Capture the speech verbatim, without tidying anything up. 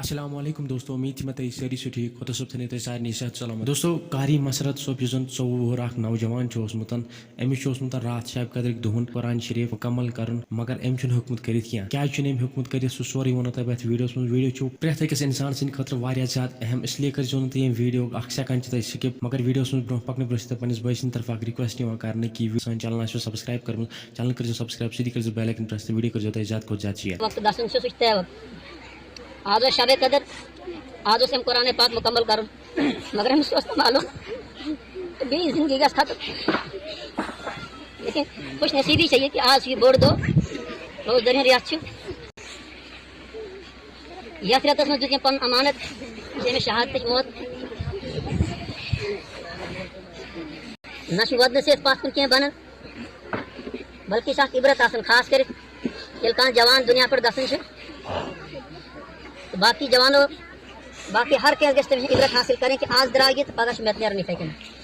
السلام علیکم دوستو، امید چھِ مےٚ تُہۍ سٲری چھِو ٹھیٖک۔ خۄدا صٲب تھٲینو تُہۍ سارنٕے صحت سلامت۔ دوستو، قاری مسرت صٲب، یُس زن ژوٚوُہ وُہُر اکھ نوجوان چھُ اوسمُت، أمِس چھُ اوسمُت راتھ شب قدرٕکۍ دۄہن قرآن شریف مکمل کرُن، مگر أمۍ چھُنہٕ ہیوٚکمُت کٔرِتھ کینٛہہ۔ کیازِ چھُنہٕ أمۍ ہیوٚکمُت کٔرِتھ، سُہ سورُے ووٚنو تۄہہِ بہٕ یتھ ویڈیوس منٛز۔ ویڈیو چھُ پرٛٮ۪تھ أکِس انسان سٕنٛدِ خٲطرٕ واریاہ زیادٕ اہم، اس لیے کٔرزیو نہٕ تُہۍ ییٚمہِ ویڈیو اکھ سیکنڈ تہِ تُہۍ سکپ، مگر ویڈیوس منٛز برونٛہہ پکنہٕ برونٛہہ چھِ تۄہہِ پننِس بٲے سٕنٛدِ طرفہٕ اکھ ریکویسٹ یِوان کرنہٕ کہِ یُس سٲنۍ چینل آسہِ سبسکرایب کٔرمٕژ، چینل کٔرزیو سبسکرایب، سۭتی کٔرزیو بیل آیکن پریس تہٕ ویڈیو کٔرزیو تۄہہِ زیادٕ کھۄتہٕ زیادٕ شیئر۔ وقت گژھُن چھُ سُہ چھُ طے وقت۔ آز اوس شب قدر، آز اوس أمۍ قرآن پاک مکمل کرُن، مگر أمِس اوس نہٕ معلوم تہٕ بیٚیہِ زندگی گژھِ ختم۔ لیکن خوش نصیبی چھےٚ یہِ کہِ آز چھُ یہِ بوٚڑ دۄہ، روزدٲری ہُنٛد رٮ۪تھ چھُ۔ یَتھ رٮ۪تَس منٛز دیُت أمۍ پَنُن امانت، یہِ چھِ أمِس شہادتٕچ موت۔ نہ چھُ وَدنہٕ سۭتۍ پَتھ کُن کینٛہہ بَنان، بلکہِ چھِ اَکھ عبرت آسان، خاص کٔرِتھ ییٚلہِ کانٛہہ جوان دُنیا پٮ۪ٹھ گژھان چھُ۔ تہٕ باقٕے جوانو، باقٕے ہر کٲنٛسہِ گژھِ تٔمِس عبرت حٲصِل کَرٕنۍ کہِ آز درٛاو یہِ تہٕ پَگاہ چھُ مےٚ تہِ نیرُن یِتھَے کٔنۍ۔